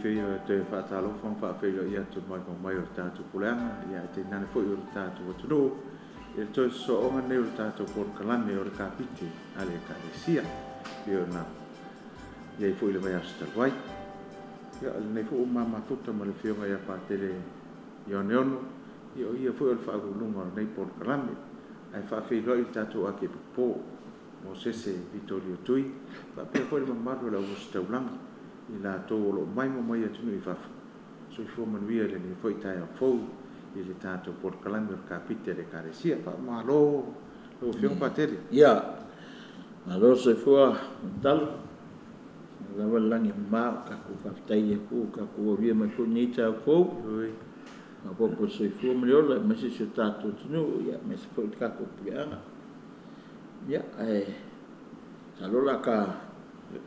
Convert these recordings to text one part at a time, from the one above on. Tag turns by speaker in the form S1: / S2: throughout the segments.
S1: Afio e toe faatalofa ma faafeiloai atu i le maimoa mai o le tatou puleaga, ia ae tainane foi o le tatou atunuu i le toe sosooga lenei o le tatou polokalame o le Kapite a le Ekalesia, e pei ona i ai foi i le vaiaso talu ai. Ia, o lenei foi ua ma mafuta ma le Afioga ia Patele Ioane Ono, ia o ia foi o le faauluuluga o lenei polokalame. Ae faafeiloai i le tatou Akepopo Mosese Vitolio Tui, faapea foi le mamalu o le Auositaulaga, i latou o lo o maimoa mai atunuu i fafo. Soifua manuia i lenei foi taeao fou i le tatou polokalame o le Kapite a le Ekalesia. Faamalo lau Afioga Patele.
S2: Ia, malo le soifua Mulitalo, ua lava le lagi e mama, ua tatou faafetai i le Atua ua tatou aulia mai foi lenei taeao fou, faaopoopo i le soifua ma le ola aemaise si o tatou atunuu, aemaise foi le tatou puleaga. Ia, ae masalo o le a ta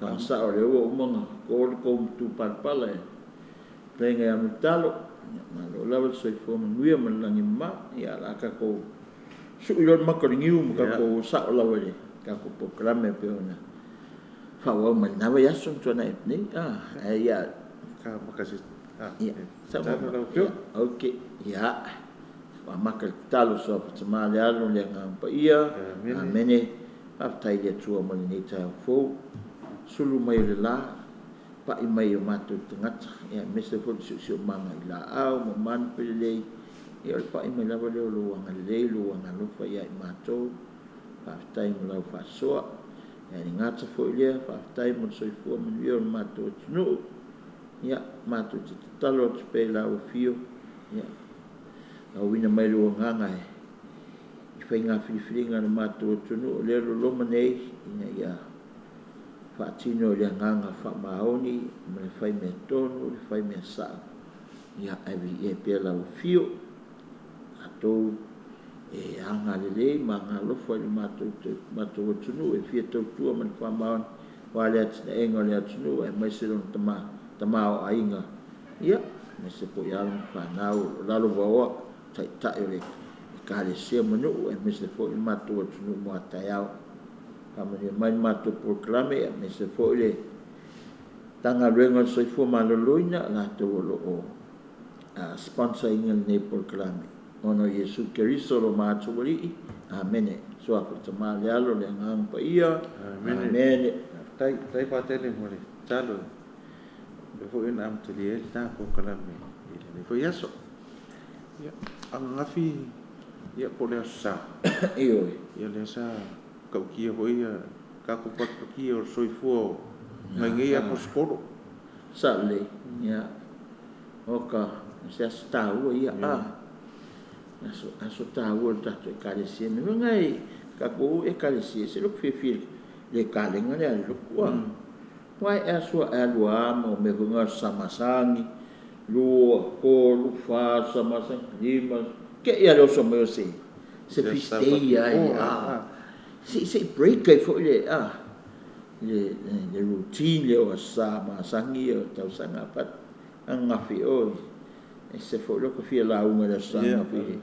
S2: agasao o lea ua uma ona to le tou matupalapala e le fetalaiga ia Mulitalo. Ia malo lava le soifua manuia ma le lagi e mama. Ia, o le a tatou sui loa le mata o le niu ma tatou o sao lava i le tatou polokalame e pei ona faaauau mai lena vaiaso na tuanai atu nei. Ae ia, ia, ok, ia, amata le tatalo i le Suafa Tama, le Alo, le Agaga Paia. Amene. Faafetai i le Atua mo lenei taeao fou, sulu mai o le la, pai mai i o matou tagata, aemaise foi le siosiomaga i laau ma manufelelei. Ia o le pai mai lava lea o lou agalelei, lou agalofa ia i matou. Faafetai mo lau faasoa. Ae le gata foi i lea, faafetai mo le soifua manuia o le matou atunuu. Ia, matou te tatalo atu pea i lau afio, ia, auina mai lou agaga i faiga filifiliga a le matou atunuu o lea e loloma nei, ina ia faatino i le agaga faamaoni ma le faimea tonu, le faimea sao. Ia, ae viia ai pea lau afio. Tatou e agalelei ma agalofa i le matou atunuu e fia tautua ma le faamaoni aua le atinaeina o le atunuu aemaise lona tamaoaiga, ia, aemaise foi alo ma fanau o lalo vaoa, taitai o le Ekalesia ma nuu, aemaise foi le matou atunuu mo a taeao. Faamanuia mai le matou polokalame, aemaise foi le Matagaluega o le Soifua Maloloina, latou o lo o sponsor ina lenei polokalame. Ona o Iesu Keriso lo matou Alii. Amene. Suafa le Tama, le Alo, le Agaga Paia. Amene.
S1: Faafetai, faafetai Patele mo le tatalo e foi ona amatalia ai le ta polokalame i lenei foi aso. Ia, ananafi, ia, po o le Aso Sa.
S2: Ioe.
S1: Ia, lea sa tautia foi ia tatou patipatia o le soifua o nai nei aposetolo.
S2: Sao lelei. Ia, oka, o se aso taua ia. Aso taua o le tatou Ekalesia. Mea foi na tatou Ekalesia, se loto fiafia le kalega lea a le lotu. Uae e aso e alu a ma mea foi na samasagi, 2, 3, 4, samasagi, 5, ke ia le oso mai o se feast day ai a. Se break ai foi le a le routine le o sa masagi o tausaga pat angafi oi. E se foi loko fia lauga le sa angafi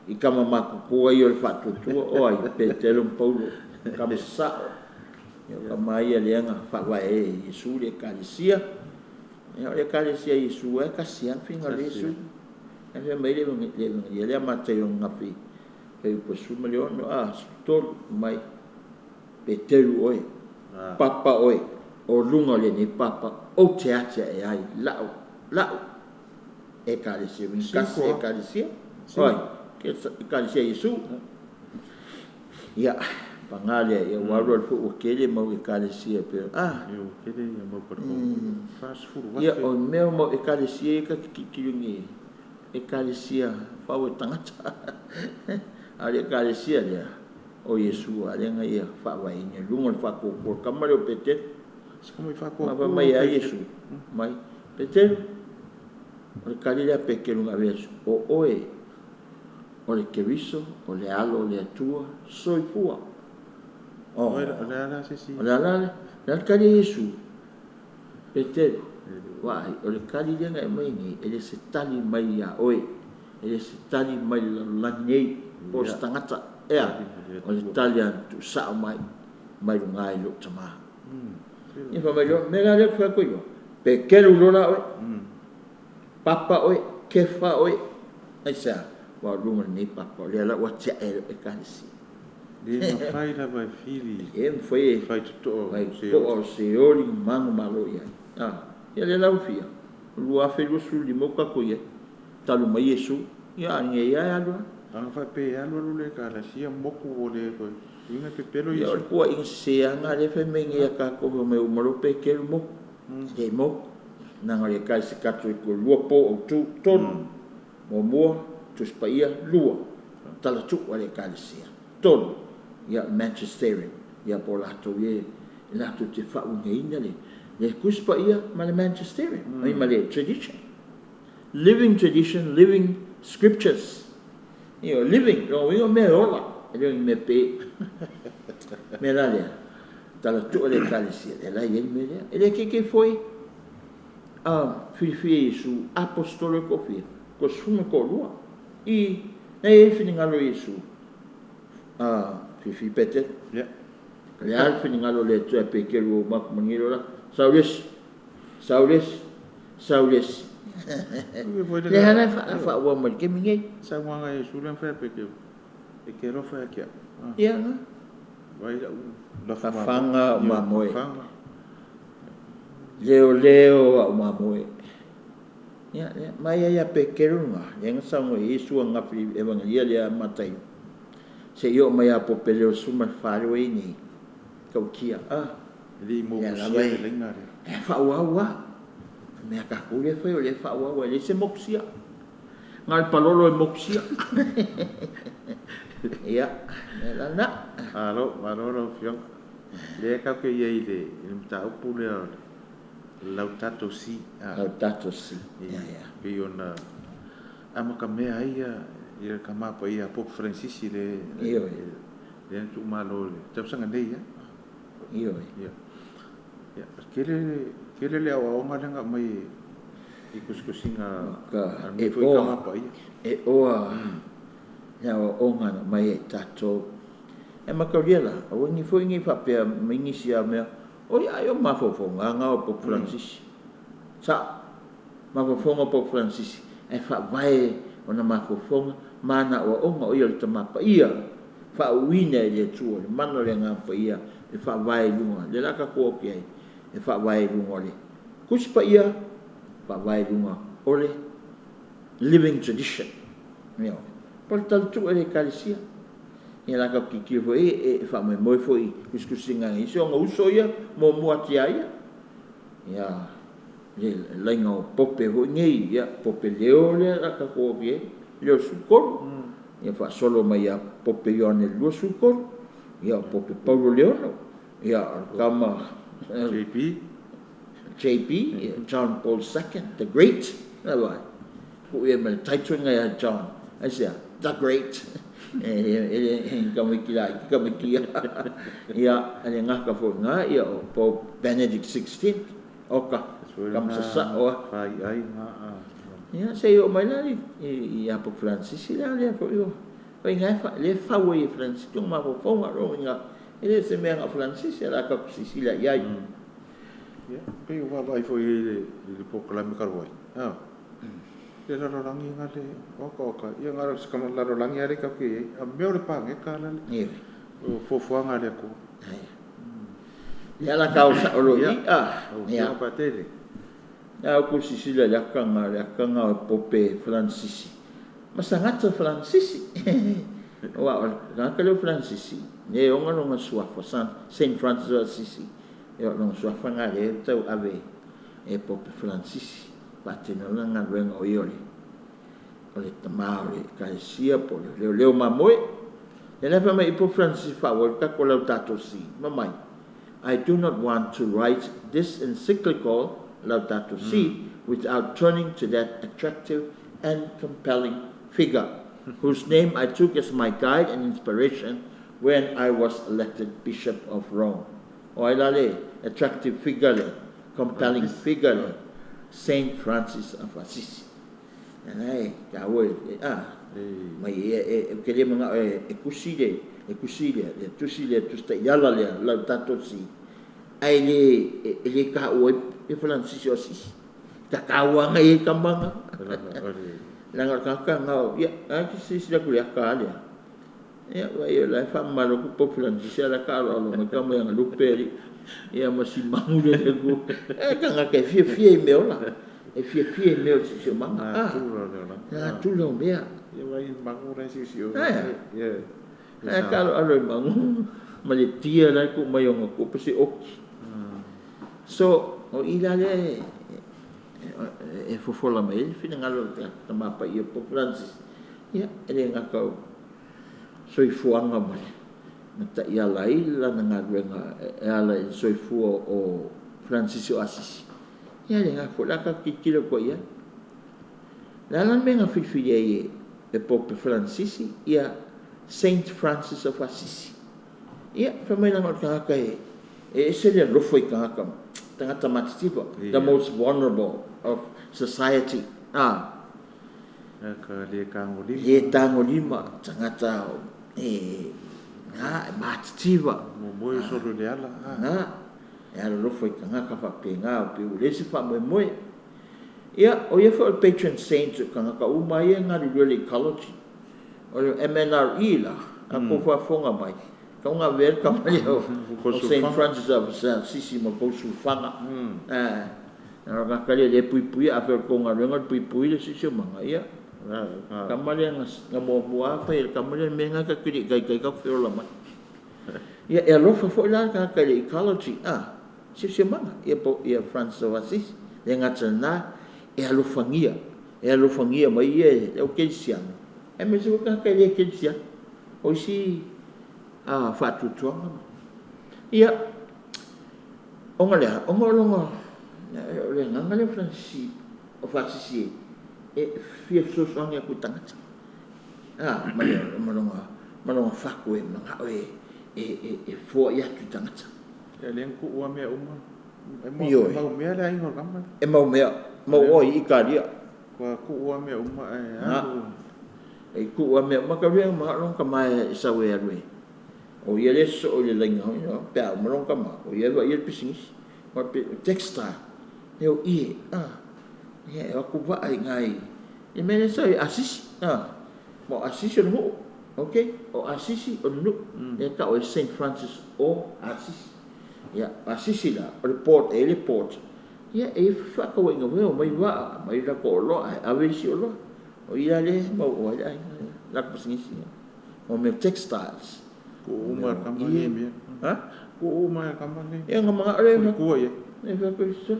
S2: i kama matutua ia o le faatuatua o ai Petelo ma Paulo kama sasao. Ia kama ia lea na faavae e Iesu le Ekalesia. Ia o le Ekalesia Iesu e tasi lava finagalo Iesu. E fai mai le evangelia lea Mataio ananafi fai upu 16 13 mai Petelu oe, papa oe, o luga o lenei papa ou te ate ae ai lau Ekalesia. Tasi Ekalesia. Oi, ke Ekalesia Iesu. Ia, paga lea, ia ua alu alu foi ua tele mau Ekalesia pe
S1: Ia ua tele ia mau palepale. 40,000.
S2: Ia, o mea mau Ekalesia ia ta te tilotilo nei Ekalesia fau e tagata. A o le Ekalesia lea o Iesu a lea na ia faavaeina i luga o le faatuatua kama lea o Petelu.
S1: Se kama i faatuatua.
S2: Ma mai ai Iesu mai Petelu, o le tali lea Petelu na ave Iesu, o oe o le Keriso, o le Alo o le Atua soifua.
S1: O le ala se si.
S2: O le ala le tali a Iesu Petelu, vaai, o le tali lea na e aumai nei, e le se tali mai ia oe, e le se tali mai le lalolagi nei, po o se tagata, ea, o le tali a tuusao mai, mai luga i lou tama. Ia fai mai loa, mea la lea ou te fai atu ai loa, Pekelu loa la oe, Papa oe, Kefa oe, aisea? Aua o luga o lenei Papa, o lea la ua tiae e lau Ekalesia.
S1: Le mafai lava e fili.
S2: E le mafai e faitotoa o Seoli manumalo i ai. Ia lea la ua fia, 2025 ua tatou i ai, talu mai Iesu, ia a nei lava e alu lava.
S1: Ana faapea e alu alu le Ekalesia moku ua le toe uiga pepelo
S2: Ia o
S1: Iesu.
S2: le puaiga sese lava lena lea e fai mai nei ia tatou fai mai ua uma loa Peteru moku. E le moku. Leaga o le Ekalesia Katoliko e lua po autu, tolu. Muamua, Tusi Paia, lua, Talatuu a le Ekalesia, tolu, ia Magisterium, ia po o latou ia e latou te faauigaina le le Tusi Paia ma le Magisterium, ai ma le Tradition. Living Tradition, Living Scriptures. Ioe, living, lona uiga o mea e ola, e le o ni mea pe. O le mea la lea, talatuu a le Ekalesia, lea la e i ai le mea lea. E le teitei foi a filifili e Iesu aposetolo e toafia? 12. I, na i ai le finagalo o Iesu, a filifili Petelo. O le a le finagalo o le Atua ia Peteru ua uma atu ma lenei lola? Sau le isi, sau le isi, sau le isi. Lea la e faaauau mai i le taimi nei.
S1: Saunoaga a Iesu lea na fai ia Peteru, e te alofa ia te au.
S2: Ia na.
S1: Vaai lau lafo mamoe.
S2: Fafaga au mamoe. Leoleo au mamoe. Ia, ia, mai ai ia Peteru lena, lea na saunoa i ai Iesu ananafi i le Evagelia lea a Mataio, seia oo mai ia Popeleo 14 lea ua i ai nei, tautia, a.
S1: E le i
S2: Lea
S1: mokusia
S2: lava
S1: le
S2: e,
S1: laina lea.
S2: e faaauau lava. O mea a tatou lea e fai o lea e faaauau lava, e leai se mokusia. Na o le palolo e mokusia. Ia, o le mea la lena.
S1: Malo, malo lau Afioga. Lea tatou te i ai i le mataupu lea o le Laudato Si.
S2: Laudato Si, ia, ia.
S1: E pei ona amatamea ai le Tama Paia a Pope Francis le
S2: Ioe.
S1: lea na tuumalo i le tausaga nei lava.
S2: Ioe.
S1: Ia. Ia, tele tele le aoaoga lea na aumai i tusitusiga a lenei foi Tama Paia.
S2: E oa le aoaoga na aumai e tatou. E mataulia la, aua ne i foi ne i faapea mai nisi a mea, oi ai o mafaufauga na o Pope Francis. Sao, mafaufauga o Pope Francis ae faavae ona mafaufauga ma ana aoaoga, o ia o le Tama Paia, faauuina e le Atua, le mana o le Agaga Paia e faavae i luga, lea la tatou o atu i ai, e faavae i luga o le Tusi Paia, faavae i luga o le Living Tradition. Ioe. Po o le talatuu e le Ekalesia. Ia la tatou tilotilo foi e faamoemoe foi i tusitusiga a isi ona uso ia muamua atu ia ia. Ia le laina o Pope foi nei, ia Pope Leo lea la tatou o atu i ai, Leo 13. Ia faasolo mai ia Pope Ioane 23, ia o Pope Paulo Leono, ia o le tama
S1: JP.
S2: JP, John Paul II, the Great, lava. Tuu ia ma le title lena ia John. Aisea? The Great. E le tamaiti laiti tamaiti ia. Ia, e le gata foi i lena, ia o Pope Benedict XVI, oka, tama sasao lava.
S1: Faiai na.
S2: Ia, se i oo mai la ia Pope Francis la lea foi o faiga e lea e fau ai e Francis ona mafaufauga lona uiga, e le o se mea na o Francis, o le a tatou silasila i ai.
S1: Ia, pei ua vaavaai foi i ai i le polokalame talu ai, le lalolagi na le oka oka, ia na o se lalolagi lava lea tatou te i ai, a mea o le paneta la le o fuafuaga a le Atua.
S2: Ia la tau sao loa i i, a.
S1: Lau Afioga Patele.
S2: A ou silasila i le aka le aka o Pope Francis, ma sagata Francis. Aua o le tagata lea o Francis, lea e ona lona suafa, Saint Francis of Assisi, ia o lona suafa lena lea e tauave e Pope Francis, faatino ai lana galuega o ia o le tama o le Ekalesia po o le leoleo mamoe. Lea la e fai mai ai Pope Francis e faaauau ai le tatou Laudato Si, ma mai, I do not want to write this encyclical Laudato Si without turning to that attractive and compelling figure whose name I took as my guide and inspiration when I was elected Bishop of Rome. O ai la le attractive figure le, compelling figure le, Saint Francis of Assisi. Lena e taua i a, mai e, ou te le manao e tusi le, e tusi le, le tusi lea, Tusi Taiala lea, Laudato Si, ae le, e le taua ai Ia Faransisi o Asisi. Tatau lava ia tama na. Leaga o le tagata lena o, ia, a e silasila atu i le ata lava lea. Ia, vaai o la e faamamalu atu Pope Faransisi a o la e taaaloalo mai tama i ana lupe alii. Ia ma si manu lea i le itu. E tagata e fiafia i mea ola. E fiafia i mea o le siosiomaga.
S1: Natura o le olaga.
S2: Natura o mea.
S1: Ia vaai i manu la e siosio.
S2: Ae. Ae taaaloalo i manu ma le tia la e tuu mai ona tupu se oki. So, o i la lea e fofola mai ai le finagalo o le Tama Paia Pope Francis. Ia, e le gata o soifuaga ma le na taiala ai lana galuega e ala i le soifua o Francis o Asisi. Ia le gata foi la tatou tilotilo atu ai. Le a la le mea na filifili ai e Pope Francis ia Saint Francis of Assisi? Ia, fai mai leaga o le tagata e ese le alofa i tagata, tagata matitiva, the most vulnerable of society. Ah.
S1: Ka le tagolima.
S2: Le tagolima, tagata e na e matitiva.
S1: Momoe solo le ala.
S2: Na, e alolofa i tagata faapena o pe ua leai se faamoemoe. Ia, o ia foi o le patron saint o tagata uma ia e galulue i le ecology. O le MNRE la, a kou faafofoga mai, tau na avea le tama lea o Saint Francis of Assisi ma kou sulfaga. O tagata lea e le puipuia, afai o le tou galuega o le puipui le siosiomaga, ia, tama lea na muamua lava fai e le tama lea le mea lena tatou te le i taitai tatou feola mai. Ia, e alofa foi la le tagata i le ecology, siosiomaga, ia, ia Francis of Assisi. Le gata i lena, e alofagia, e alofagia mai ia e le au kerisiano, aemaise foi tagata e le kerisiano. O isi faatuatuaga. Ia, ona lea, ona o lona, o le agaga lea o Francis o Assisi e fia fesoasoani atu i tagata. Ma lona fatu e manao e foai atu i tagata.
S1: Ia le tuu mea uma. E
S2: Ioe.
S1: mau mea le aiga o le kama.
S2: E mau mea, mau oe i Italia.
S1: Kua tuu mea uma e alu.
S2: E tuu a mea uma ka ria ma lona tama e sau e alu e. O ia le soo i le laina hoi, no, pe a uma lona tama, o ia va ia le pisinisi. O pe textile. E o ie, ia e aku vaa i ngai. I mea le sau i Asisi, Ma o Asisi o le nuu. Ok, o Asisi o le nuu. E tau e Saint Francis o Asisi. Ia, Asisi la, o le port, e le port. Ia, e faatauaiga foi o mai vaa, mai lako oloa, e ave isi oloa. O ia le mau o ai le aiga, lako pisinisi. O mea textiles.
S1: Tuu uma kama ni mea.
S2: Ha?
S1: Tuu uma kama ni.
S2: Ia, nga mga are
S1: Kua kua ia.
S2: E fa ko so.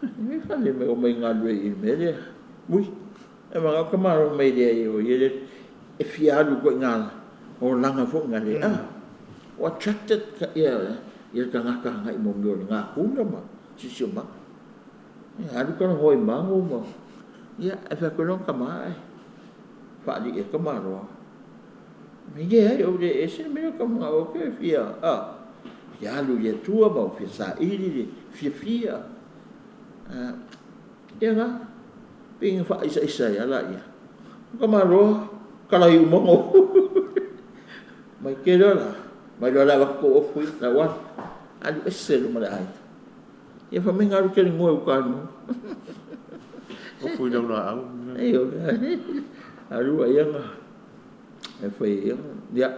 S2: E fa le me o mai ngalue i me le. Mui. E mga ka maro mai le o ia le e fia alu ko ngā o langa fo ngā le. O attracted ka ia ia tagata ngai mo meo le ngā kula ma sisio ma. E alu ka hoi mango ma. Ia e fa ko ka ma e. Fa li e ka maro. Me ye ai o le e se me ka mga o ke fia. Fia alu ia tua ma o fia sa ili le fia fia. Ia nga pinga fa isa isa ia la ia. Ka maro kala i umongo. Mai ke la. Mai la wa ko o fui la wa. Alu ese lu mala ai. Ia fa me ngaru ke ngoe u ka no.
S1: O fui lau la au.
S2: Ei o. Alu ai nga. E foi ia. Ia.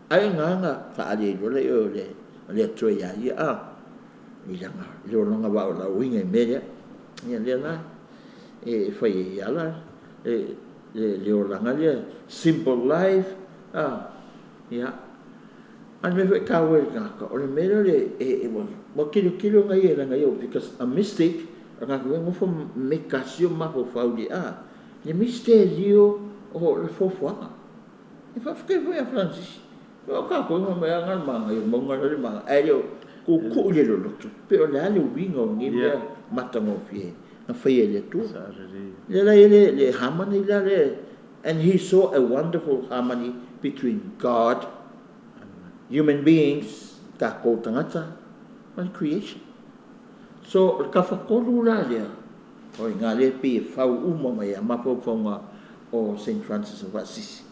S2: Ai nga nga fa ali lo le o le le to ia ia a. I langa le o longa va o la uinga i melia. Ia le la e fai ia la e le o langa le simple life. Ia. An me foi ka we ka o le mea le e wa kilo kilo ngai e langa ia because a mistake nga ko ngo fo me kasio ma fo fauli a le misterio o le fofoaga. E fa fke foi a Francis. O ka ko ma me nga ma ngai mo nga le ma ai yo ku ku le lo loto. Pe o le ale winga o ni mea matagofie. Na fai e le tu.
S1: Sa re.
S2: Le la le le harmony la le and he saw a wonderful harmony between God, human beings, ka ko tangata, and creation. So ka whakolu la lea, o i ngā le pi e whau uma mai a mafaufauga o Saint Francis of Assisi.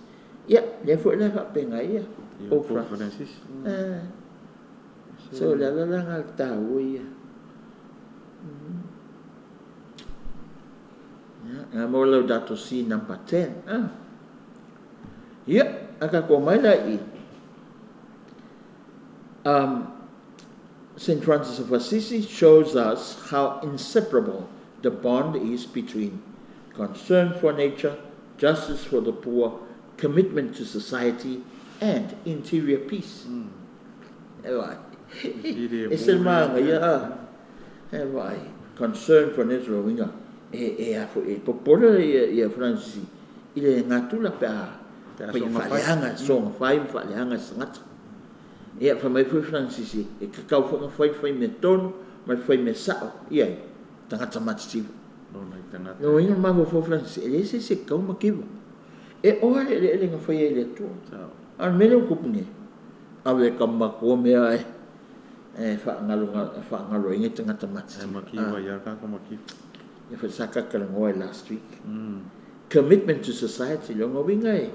S2: Ia, lea foi le whapenga ia,
S1: Ia
S2: o
S1: Pope
S2: Francis.
S1: Francis.
S2: So le ala la ngā tāua ia. Ia, mo Laudato Si number 10. Ah. Ia, a tatou mai la i St. Francis of Assisi shows us how inseparable the bond is between concern for nature, justice for the poor, commitment to society, and interior peace. E vai. E se manga ia a. E vai. Concern for nature winga. E a fo e popole ia Francis i le ngatula pe a
S1: Pe a
S2: fai
S1: soga fai.
S2: faaleaga soga fai ma faaleaga se tagata. Ia fai mai foi Francis e kakau foi fai fai mea tonu ma le fai mea sao ia ai tagata matitiva.
S1: Lona i tagata.
S2: No ina mafaufau Francis e leai se isi e tatau ma kiva. E oa le eleele na faia e le Atua.
S1: Sao.
S2: A o le mea lea ua tupu nei, ave ka matua mea e faagalo faagaloina i tagata
S1: E
S2: matitiva.
S1: makiva ia ka makiva.
S2: Ia foi sa kakalanoa ai last week. Commitment to society, loga uiga e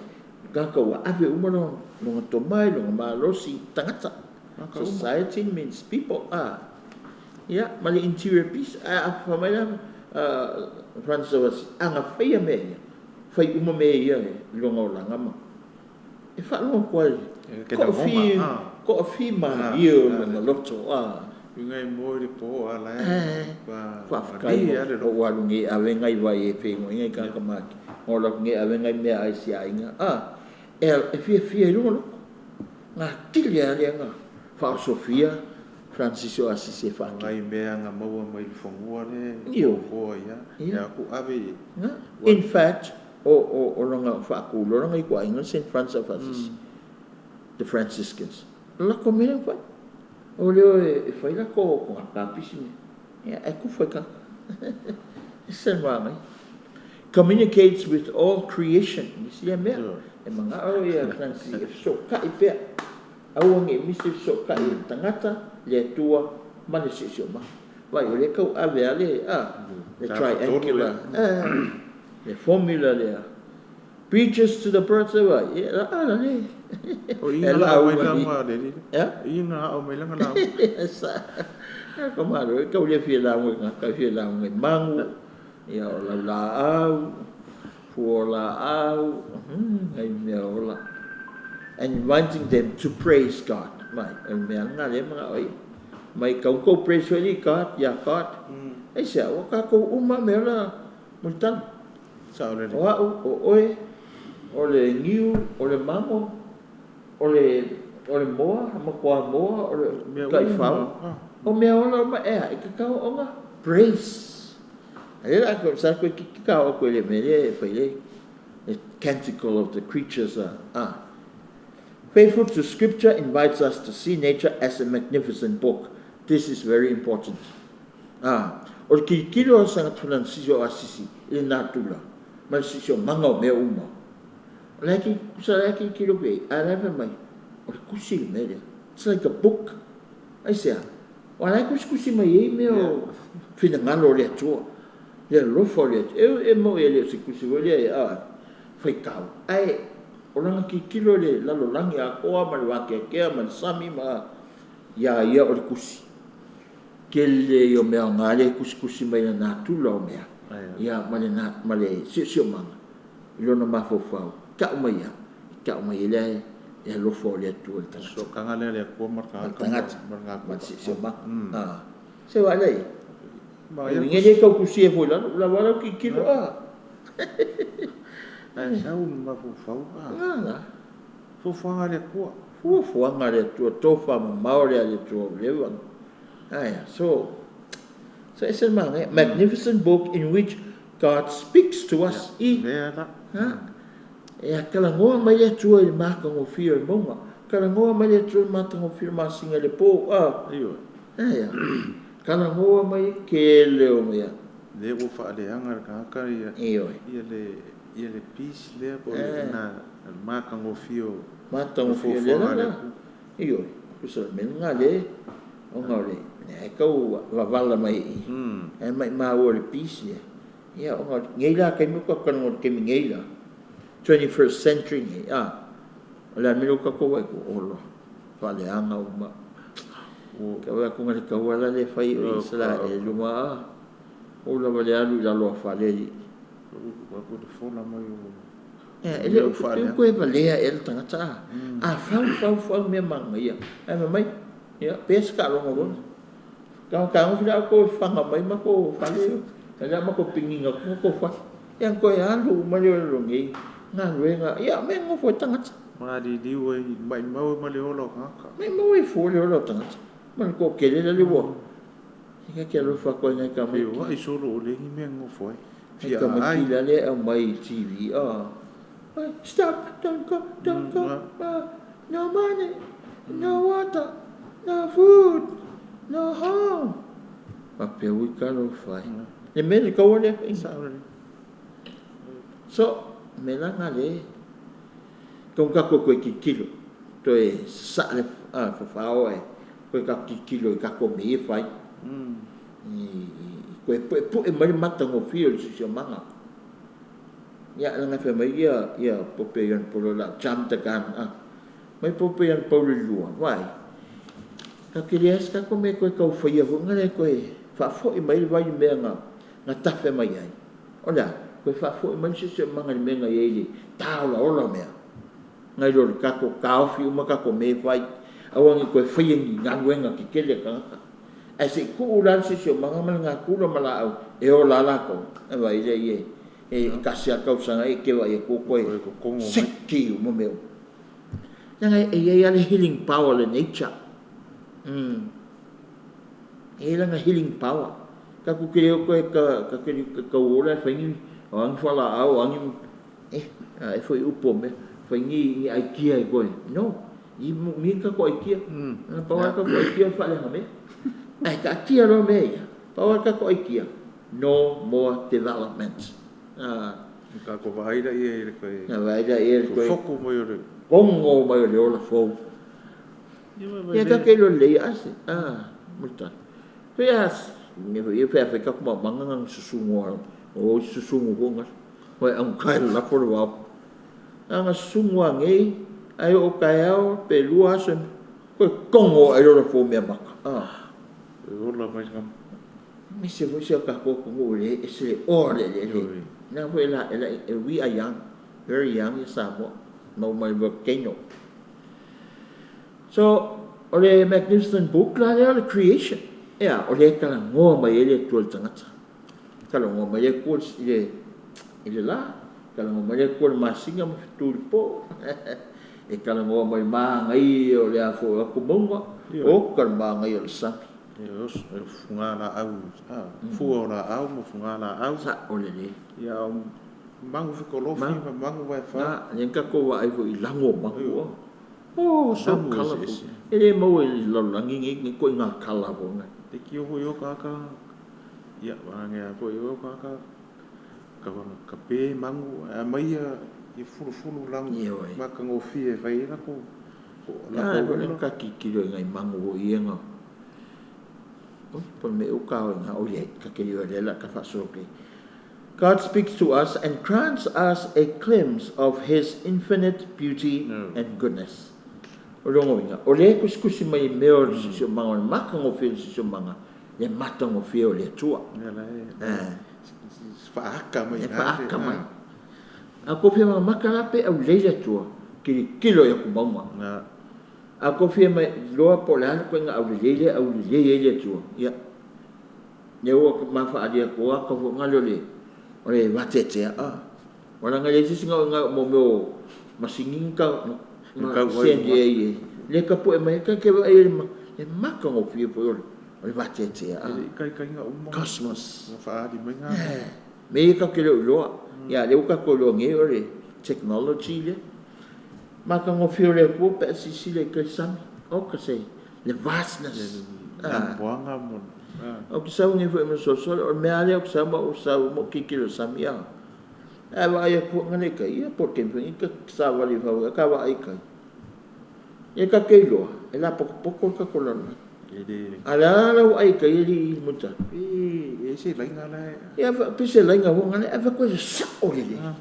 S2: tagata ua ave uma lona tomai, lona malosi i tagata.
S1: Maka uma.
S2: Society means people. Ah. Ia, ma le interior peace, a fai mai la Francis of Assisi, a na faia mea ia, fai uma mea ia i lona olaga ma e faalogo atu ai
S1: E ke lagona. Ah.
S2: toafī
S1: Ah,
S2: malie o
S1: ah,
S2: lona loto. Ah.
S1: Inga e mo i le po ala e
S2: Eh,
S1: pa
S2: faafetai
S1: mali
S2: mo
S1: a le
S2: o
S1: loto.
S2: ua alu nei ave ngai vai e fegoaiga i
S1: Ia.
S2: tagata mati. O laku nei ave ngai mea ai si aiga. Ah, e fiafia i luga loko. Ngā tili a le nga whaosofia Francis o Assisi e whaake.
S1: Ngai mea nga maua mai le fangua le
S2: Io.
S1: o ia.
S2: Ia.
S1: E aku ave i.
S2: Nga. In fact, o longa whaaku, longa i kua inga St. Francis of Assisi. The Franciscans. Lako mea whai. O leo e whai lako o ngā kāpisi me. Ia, e ku whai kaka. E se ngai. Communicates with all creation. Ni sia mea.
S1: Sure.
S2: E manga o ia Francis e so kai pea. Aua nge misi so kai e tangata le Atua ma le siosiomaga. Vai o le kau ave a le a le
S1: Ta
S2: triangular le formula lea. Preaches to the birds e vai. E la ala le.
S1: O
S2: E
S1: inga
S2: la
S1: la o mai
S2: ua ni.
S1: langa le li.
S2: Ya?
S1: Inga o mai langa la.
S2: Sa. Ka malo e kau le fia lauga ngā kau fia lauga i mangu. Ia o lau la au. Fua la au. Ngai mea ola. And inviting them to praise God. Mai, o le mea ngā le mga oi. Mai kau kau praise wali God, ya God. E sea, o kākou uma mea la mulitala.
S1: Sa o le.
S2: O au, o oe, o le niu, o le mango, o le moa, makoa moa, o le
S1: Mea
S2: taifau.
S1: uma. Ah.
S2: O mea ola ma ea, e kakao onga praise. A le la ko sa ko ki ka o ko le me le fai le the canticle of the creatures ah. Faithful to scripture invites us to see nature as a magnificent book. This is very important. Ah, o le kilikilo o Sanga Francis o Assisi i le natura, ma le siosiomaga o mea uma. O le ki sa le ki kilo pe, a le fai mai, o le kusi le mea lea. It's like a book. Ai sea, o la kusikusi mai ei mea o finagalo o le Atua. Le alofa o le Atua. E mo e le o se kusi foi lea e a faitau. Ae, o lana kilikilo le lalolagi atoa ma le vakeakea ma le sami ma ia ia o le kusi. Kele i o mea o ngā le kusikusi mai le natura o mea.
S1: Ai.
S2: Ia ma le, na, ma le siosiomaga. I lona mafaufau. Tau mai ia. Tau mai e le e alofa o le Atua i le tagata.
S1: So kanga le le kua mar ka
S2: Ma le tagata.
S1: mar ngā
S2: Ma le siosiomaga. Ah. Se wa lei.
S1: Ma
S2: E
S1: ia.
S2: winge le kau kusi e foi lalo. La wala ki kilo a.
S1: Ai sau ma fu fau. Ah.
S2: Ngā la.
S1: Fu fuanga le kua.
S2: Fuafuaga le Atua, tofa mamao le a le Atua o lewa. Aia, so e se manga, magnificent book in which God speaks to us. I,
S1: Lea la.
S2: ha? E a kalangoa mai le Atua i le makagofie o le mauga. Kalangoa mai le Atua i le matagofie o le masina i le pō. Ah,
S1: Aio.
S2: aia. Kalangoa mai ke leo mea.
S1: Le ua faaleaga le tagata ia
S2: E oi.
S1: ia le peace lea po o le
S2: Eh.
S1: na matagofie o
S2: Matagofie le
S1: fuafuaga
S2: la
S1: a le
S2: la.
S1: Atua.
S2: E oi. Kusa le mea ngā le. O ngā le. E kau wavala mai i. E mai maua le peace ia. Ia, o ngā, ngei la kai muka kana ngā kemi ngei la. 21st century nei. Ah. O le amilo ka ko wai ko olo. Whaleanga uma. Ka vaai atu na le taua la lea e fai o Isaraelu i luma a. Ou lava le alu i lalo o fale alii. Ea, e le o pei toe valea ea le tagata a. A fau, fau, fau mea manaia, ae fai mai, ia, pea se taaloga loa. Fetagofi la outou e faga mai matou fale, o le a matou piniina atu matou fale. Ia ona toe alu uma lea o le nei galuega, ia mea e nonofo ai tagata.
S1: Maliliu ai, maimau ai ma le ola o tagata.
S2: Maimau ai fua le ola o tagata. Ma le toatele la le ua. Ia te alofa atu ai nai tamaiti.
S1: Feoai solo o leai ni mea e nonofo ai.
S2: Nai tamaiti la lea e aumai i TV, ah, stop, don't go, don't go, ah, no money, no water, no food, no home. Faapea ui talofa e. Le mea le taua lea faiga.
S1: Sao lelei.
S2: So, mea la na le tau tatou toe tilotilo, toe sasaa le fafao ae toe tatou tilotilo i tatou mea ia e fai. I toe puepue mai le matagofie o le siosiomaga. Ia leaga e fai mai ia Pope Ioane Paulo o le a jump the gun a. Mai Pope Ioane Paulo i lua, vaai, tatou te leai lava se tatou mea e toe tau faia foi lea e toe faafoi mai le vai i le mea na tafe mai ai. O le a? Toe faafoi mai le siosiomaga i le mea na i ai i le taolaola o mea. Nai lo le tatou taofi uma tatou mea e fai, aua ne i toe faia ni galuega tetele a tagata. Ae se i tuu la le siosiomaga ma le natura ma laau e ola a latou, e vaai lea i ai, e tasi lava le tausaga e te vaai atu ua toe seki uma mea uma. Leaga e i ai lava le healing power o le nature. E i ai lana healing power. Tatou te le o toe tau ola e fai ni, o a ni fualaau, o a ni Eh, a e foi upu o mea, fai ni, ni aikia e koe. No, i moomia ni tatou aikia. Na pau lava tatou aikia o le faaleaga mea. Ae taatia loa mea ia, pau lava tatou aikia, no more development. Ah.
S1: Tatou vaai laia i le toe.
S2: Na vaai laia i le toe.
S1: Fofoku mai o le.
S2: Gogo mai o le ola fou. Ia tatou te iloa lelei ase. Ah, multa. Fai a, mea foi ia, fai a fai tatou maumaga na susugu a, o susugu foi na. Ua e augata e lalafo le vao. Na ona susugu lava nei, ae oo taeao pe lua aso toe togo ae lola fou mea maka. Ah.
S1: E ola mai le
S2: Aemaise foi si o tatou atunuu e le ese le oa o le eleele. Leaga foi la, we are young, very young ia Samoa, maua mai le volcano. So, o le Magnificent Book la lea o le creation. Ea, o lea e talanoa mai ai le Atua i le tagata. Talanoa mai le Atua i le la, talanoa mai le Atua i le masina ma fetu i le po. E talanoa mai manaia o le a foi o atu mauga, oka le manaia o le sami.
S1: E o fugalaau, fua o laau ma fugalaau.
S2: Sao lelei.
S1: Ia o magu fekolofi ma magu vaefa.
S2: Na, lea na tatou vaai foi i lago o magu. Oh, so colourful. E le maua i le lalolagi nei ni ituaiga kala foi na.
S1: E kio foi o kaka. Ia, vaega a foi o kaka. Ka, ka pe magu, ae aumai ia, ia fulufulu lagu matagofie e fai ai latou,
S2: latou ula. Ka tilotilo i nai magu foi ia na, oi, po o le mea ea ua ta o i ina, oi leai, ta te le o lea o le a ta faasolo atu i ai. God speaks to us and grants us a glimpse of His infinite beauty and goodness. O lona uiga, o lea e tusitusi mai i mea o le siosiomaga, o le matagofie o le siosiomaga, le matagofie o le Atua.
S1: Ia la e faaata mai.
S2: E faaata mai. A tou fia mamata la pe aulei le Atua, tilotilo i aku mauga. A tou fia iloa po o le a le ituaiga aulelei lea e aulelei ai le Atua, ia, lea ua ma faaalia atu ata foi na lea o le vateatea. A, aua leaga e leai se isi na o mea o masini na send i ai, lea e tapue mai ai, ta te vaai i ai le matagofie foi o le vateatea.
S1: E le i taitaiga uma.
S2: Cosmos.
S1: Na faaali mai na.
S2: Mea ia tatou te le o iloa. Ia, lea ua tatou iloa nei o le technology lea. Matagofie o le Atua pe a silasila i tai sami. Oka se, le vastness.
S1: Lanumoana mo.
S2: Ou te sau nei foi ma le solisoli, o le mea lava lea ou te sau ma ou sau ma ou tilotilo i le sami, a. Ae vaai atu foi le tai, ia po o le taimi foi lenei ta te savali i fafo, ta vaai i tai. Ia ta te iloa, e lapotopoto le tatou lalolagi. A o le a lau vaai i tai alii Mulitalo?
S1: E ese laina la e.
S2: Ia pe se laina foi lea, ae fai atu e sao lelei. A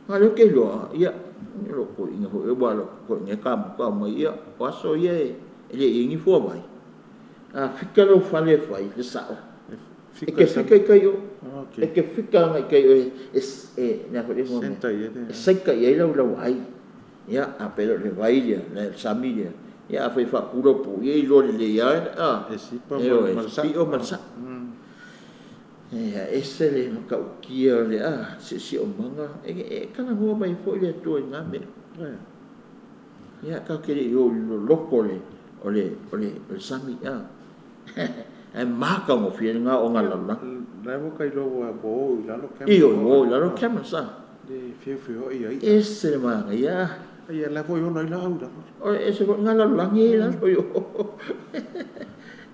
S2: o lea ou te iloa, ia, o lou toeaina foi, aua o lou toeaina e kamuta mai, ia, o aso ia e E le i ai ni fuavai. A fika lou fale e fai, le sao, e te fika i tai o, e te fika agai i tai o e, e, le a foi le igoa o le mea, e saita i ai lau lau ai. Ia, a pe le o le vai lea, le sami lea, ia afai e faatu lau pu, ia e iloa lelei lava, a,
S1: E sipa
S2: ioe,
S1: ma le sao.
S2: Pio ma le sao. Ia, e ese le matautia o le a, siosiomaga, e talanoa mai foi le Atua i na mea. Ia, tatou te le i o i le loloto o le, o le, o le, o le sami, a. Ae matagofie lena o na lalolagi.
S1: La e ua ka iloa ua o i lalo
S2: cameras. Ioe, ua o i lalo cameras, a.
S1: Le feofeoai ai.
S2: Ese le manaia.
S1: Ia, la foi ola ai laau i lalo.
S2: O ese foi na lalolagi e i lalo i o.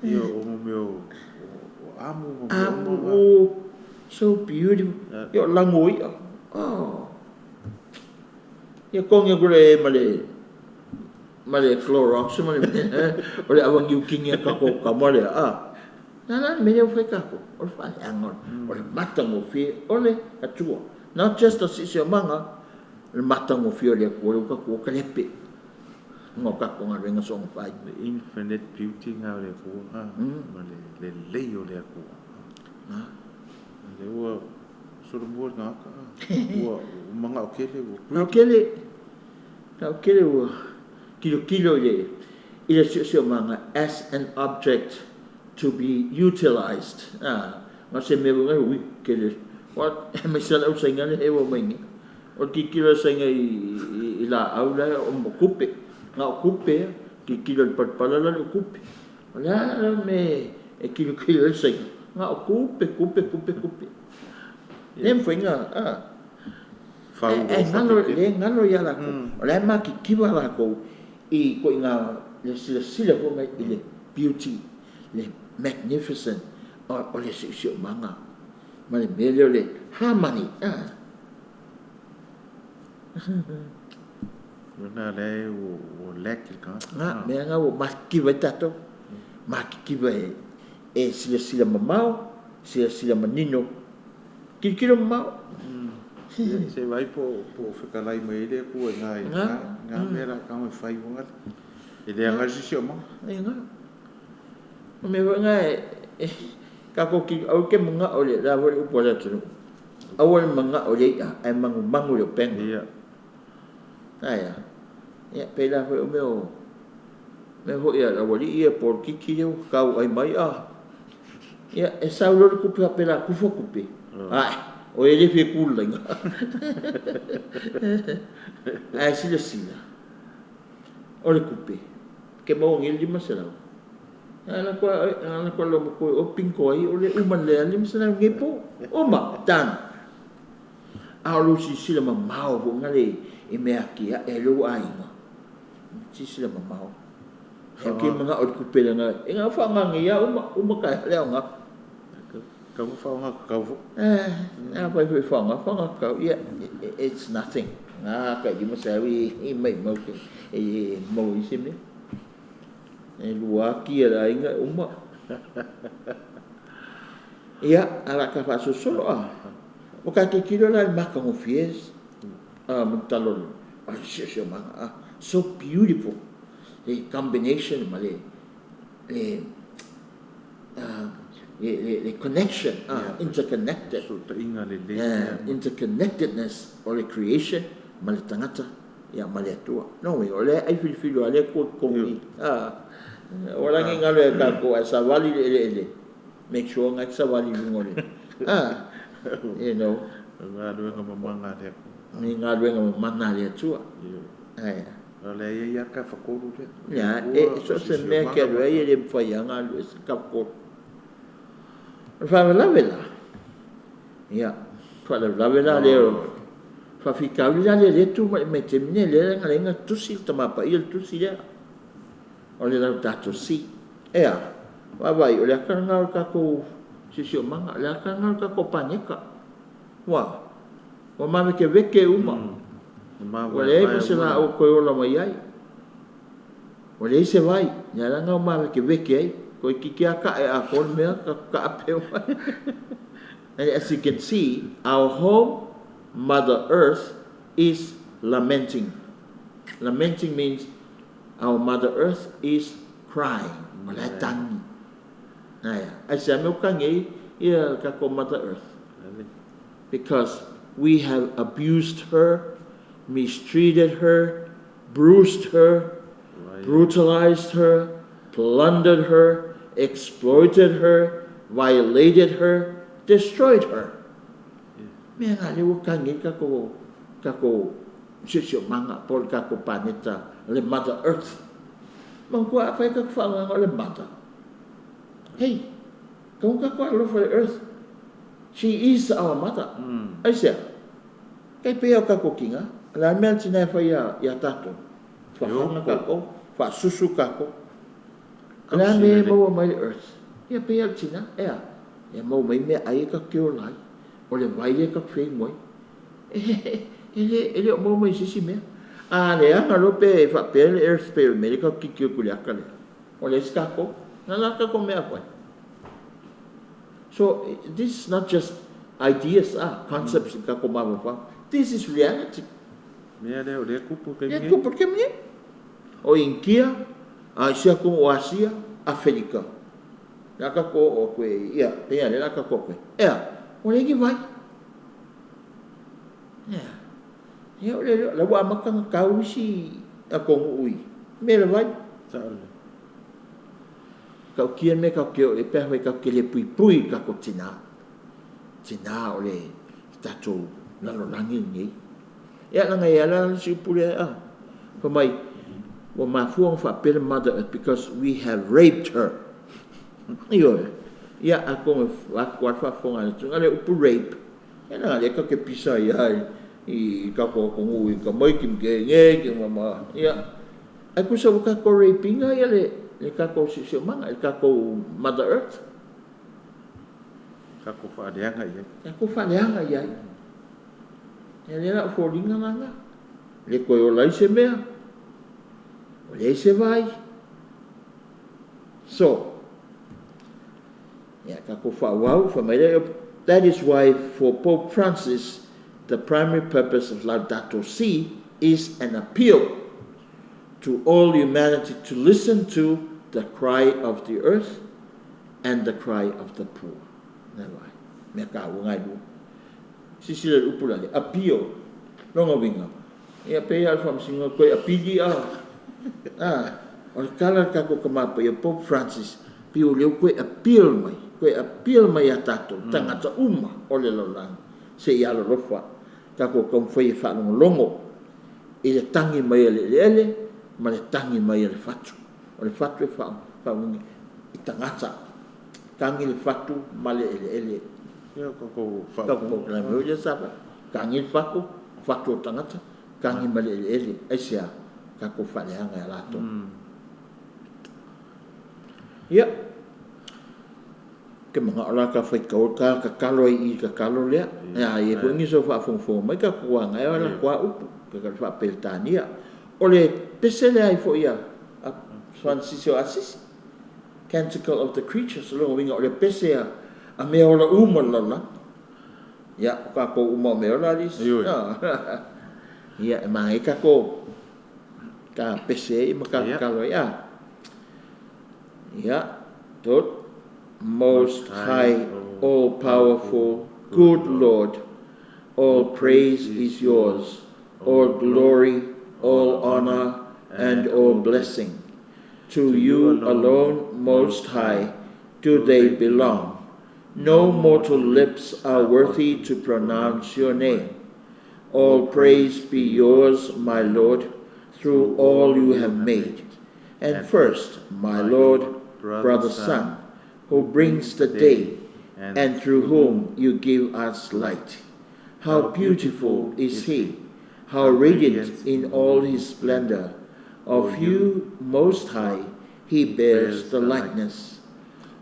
S1: Ia, o mo mea o amu ma mea
S2: Amu, oh, so beautiful. Ia, o lago o i'a. Oh. Ia togi atu le ma le ma le Clorox ma le mea o le ava niu kini a tatou tama lea, a. Na la le mea lea ua fai tatou, o le faaleaga o le matagofie o le Atua. Not just o siosiomaga, o le matagofie o le Atua lea ua tatou o talepe ona o tatou galuega soona fai.
S1: Le infinite beauty na o le Atua, ma le lelei o le Atua. Lea ua solomua le tagata, ua manao tele, ua
S2: Manao tele, manao tele ua tilotilo i le i le siosiomaga as an object to be utilized. A, na o se mea foi lea, ui, tele. Aemaise lava le au Saina lea e omai nei. O le tilotilo a le Saina i laau la e o tupe, na o tupe lava. Tilotilo i le palapala la le o tupe. O le a la le mea e tilotilo ai le Saina? Na o tupe, tupe, tupe, tupe. Le mafai ona, a. Ae galo, le galo ia latou. O la e matitiva latou i ituaiga le silasila foi mai i le beauty, le magnificent o le siosiomaga ma le mea lea o le harmony.
S1: Lena lea ua lack i le tagata.
S2: Na, mea na ua matitiva ai tatou. Matitiva e silasila mamao, silasila manino, tilotilo mamao.
S1: Se vaai po o fetalai mai ai le Atua i na mea la tago e fai ua e le agai le siosiomaga.
S2: E na. O mea foi na e tatou aua te manao i le a foi le upu a le atunuu. Aua le manao i le i'a ae manumanu i le upega.
S1: Ia.
S2: Ae a? Ia, pei la foi o mea o mea foi a le aualii ia polokiki lea ua tauai mai a. Ia, e sau loa le tupe faapea o le a tufa tupe. Ae, o e le fia tu i le laina. Ae silasila, o le tupe, e te maua nei le 500. A na atu lou matua o bingo ai o le uma lea 500 nei po. Uma, done. A o lou silasila mamao foi na le i mea atiae ai lou aiga. Silasila mamao. E ke manao i le tupe lena. E na faaaoga nei lava uma, uma taeao le aoga.
S1: Tau ma faaaoga tatau foi.
S2: Eh, a fai foi faaaoga, faaaoga tatau. Ia, it's nothing. Na tai 500 i maimau te e maua ai se mea. E lua ati a le aiga e uma. Ia, a o le a ta faasolosolo a. Ua ta tilotilo la i le matagofie ma le tala o le siosiomaga a. So beautiful the combination ma le le le connection, interconnected.
S1: Fesootaiga lelei.
S2: Interconnectedness o le creation ma le tagata, ia ma le Atua. No way, o lea e ai filifili lava le Atua i totonu i i. Ua lagi galo ia tatou ae savali i le eleele, make sure na e te savali i luga o le, you know.
S1: O galuega mamana a le Atua.
S2: Ni galuega mamana a le Atua. Ae.
S1: O lea e i ai lava le tafatolu lea.
S2: Ia, e so o se mea e te alu ai e le mafai lava ona alu ese le tafatolu. O le faalavelave la, ia, faalavelave la lea o faafitauli la lea lea e tu mai i le taimi nei, lea na ala ai ona tusi le Tama Paia le tusi lea, o le Laudato Si. E a? Vaavaai, o le ata lena o le tatou siosiomaga, o le ata lena o le tatou paneta. Ua, ua mavekeveke uma. Ua leai ma se laau e toe ola mai ai. Ua leai se vai, lea la na o mavekeveke ai. Toeitiiti lava ta'e atoa le mea tatou taape mai. And as you can see, our home, Mother Earth, is lamenting. Lamenting means our Mother Earth is crying. Crying, o la e tagi. Ae a? Aisea mea ua tagi ai ia le tatou Mother Earth? Because we have abused her, mistreated her, bruised her, brutalized her, plundered her, exploited her, violated her, destroyed her. Mea na lea ua tagi ai tatou, tatou siosiomaga po o le tatou paneta le Mother Earth. Manatua afai tatou faaaogaina o le Mother, hey, tago tatou alolofa i le Earth. She is our mother. Aisea? Tai pei lava o tatou tina, o le a le mea a le tina e fai ia tatou? Fafaga tatou, faasusu tatou. O le a le mea e maua mai le Earth? Ia pei lava o le tina, e a? E maua mai meaai e tatou te ola ai. O le vai lea tatou te feinu ai. E le o maua mai i se isi mea. A leaga loa pe faapea le Earth pei o le mea lea tatou te tilotilo atu i le ata lea, ua leai se tatou. Na o le a tatou mea a fai? So this is not just ideas ah, concepts i tatou mafaufau. This is reality.
S1: Mea lea o lea tupu i le taimi nei.
S2: Lea tupu i le taimi nei. O Initia, a i si atunuu o Asia, Afelika. Le a tatou oo atu e, ia, pei lava o lea o le a tatou oo atu e, ea, ua leai ni vai. Ea, ia o le, la ua amata ona tau isi atunuu i mea le vai.
S1: Sao lelei.
S2: Tautia le mea tatou te oo i ai pe afai tatou te le puipui i tatou tina. Tina o le tatou lalolagi lenei. Ia leaga e i ai la le isi upu lea a, fai mai ua mafua ona faapea le mother earth because we have raped her. Ioe. Ia atonu e vaeatu lava le faafofoga a le atunuu, a o le upu rape, ia leaga o lea tatou te pisa ai lava i tatou atunuu i tamaiti ma teine ma ma ia Ae tusa ua tatou rape ina ia le le tatou siosiomaga, le tatou mother earth.
S1: Tatou faaleaga i ai.
S2: Tatou faaleaga i ai. Ia lea la o foliga la na. Le toe ola ai se mea. Ua leai se vai. So, ia tatou faaauau, fai mai lea, that is why for Pope Francis, the primary purpose of Laudato Si is an appeal to all humanity to listen to the cry of the earth and the cry of the poor. Nā wai, mea tāua ngai lua. Sisila le upu lale, appeal, lona uiga, ia pei lava o le faamasinoga toe apili a, a, o le tala a le tatou Tama Paia Pope Francis, pei o lea ua toe appeal mai, toe appeal mai ia tatou, tagata uma o le lalolagi, se i alolofa, tatou taumafai e faalogologo i le tagi mai a le eleele ma le tagi mai a le fatu. O le fatu e faauiga i tagata. Tagi le fatu ma le eleele.
S1: Ia, tatou
S2: faaupuga. Tagi le fatu, fatu o tagata, tagi ma le eleele. Aisea? Tatou faaleaga ia latou. Ia, ou te manao la ta faitau ta tatalo ai i i le tatalo lea. A i ai foi nisi o faafogafoga mai tatou aga e alu atu lava upu, le faa-Peretania. O le pese lea ai foi a Francis o Asisi, Canticle of the Creatures, o lona uiga o le pese a mea ola uma o le lalolagi. Ia, o tatou uma o mea ola alii. Ia, e manaia tatou ta pese ai ma ta tatalo ai, a. Ia, tot. Most High, All Powerful, Good Lord, all praise is yours, all glory, all honor, and all blessing. To you alone, Most High, do they belong. No mortal lips are worthy to pronounce your name. All praise be yours, my Lord, through all you have made. And first, my Lord, brother Son, who brings the day, and through whom you give us light. How beautiful is he, how radiant in all his splendor. Of you, Most High, he bears the likeness.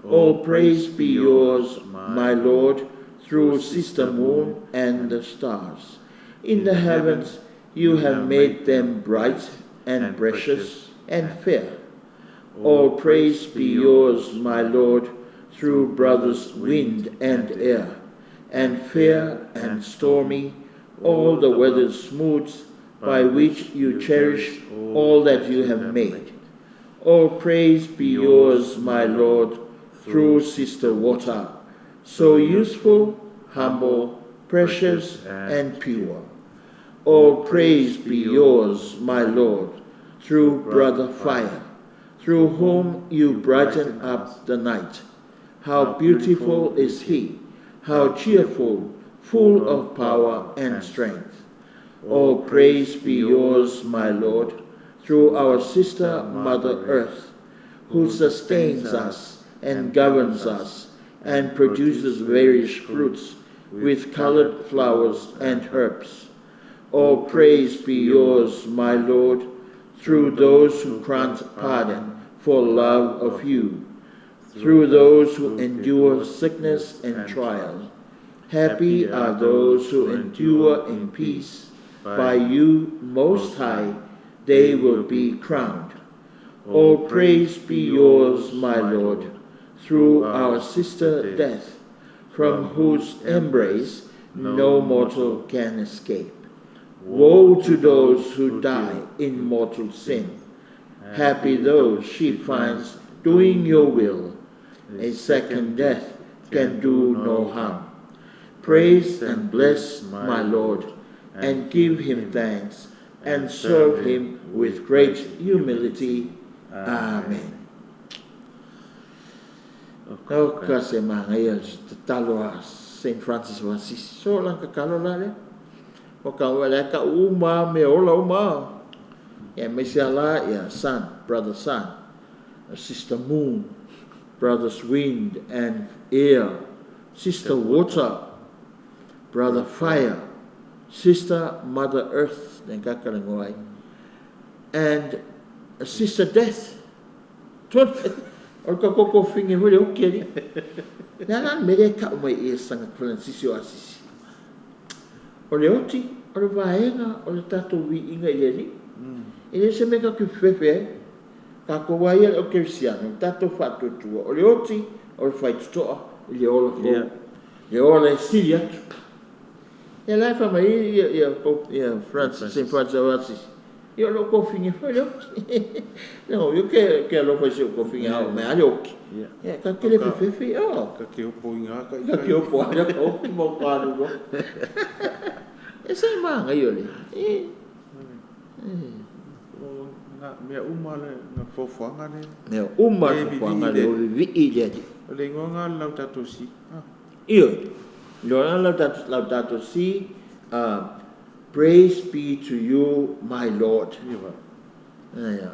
S2: All praise be yours, my Lord, through sister moon and the stars. In the heavens you have made them bright and precious and fair. All praise be yours, my Lord, through brothers wind and air, and fair and stormy, all the weather's moods by which you cherish all that you have made. All praise be yours, my Lord, through Sister Water, so useful, humble, precious, and pure. All praise be yours, my Lord, through Brother Fire, through whom you brighten up the night. How beautiful is he, how cheerful, full of power and strength. All praise be yours, my Lord, through our sister Mother Earth, who sustains us and governs us and produces various fruits with colored flowers and herbs. All praise be yours, my Lord, through those who grant pardon for love of you, through those who endure sickness and trial. Happy are those who endure in peace. By you, Most High, they will be crowned. All praise be yours, my Lord, through our sister Death, from whose embrace no mortal can escape. Woe to those who die in mortal sin. Happy those she finds doing your will. A second death can do no harm. Praise and bless my Lord, and give him thanks, and serve him with great humility. Amen. O ka se magaia tatalo a Saint Francis of Assisi. So la kakalo la le. O ka wale ka uma me ola uma. Ia maise ala ia sun, brother sun, sister moon, brother's wind and air, sister water, brother fire, sister mother earth, and sister death. O ka koko finge hore o keri. Nā nā mere ka umai e sanga Francis o Assisi. O le oti, o le vaenga, o le tātou vi inga i le ri. E le se meka ki whewhe, ka ko waia o Kerisiano, tātou whātuatua. O le oti, o le whaitutoa, i le ola fō. Le ola e siri atu. Ia lai wha mai ia Francis, Saint Francis o Assisi. Ia lo kofinga whai le oki. Leo, io ke alofa i se o kofinga hao mea ale oki. Ia, ka kele whewhewhi, o.
S1: Ka ke opo i ngā ka i
S2: Ka ke opo ai ka oki mō kānu ro. E sa i maanga i ole. E.
S1: Ngā mea uma le, ngā fōfuanga le.
S2: Mea uma le fōfuanga le, o vivi le ati.
S1: O le ingoa ngā Laudato Si.
S2: Io, lo Laudato Si, praise be to you, my Lord. Yeah.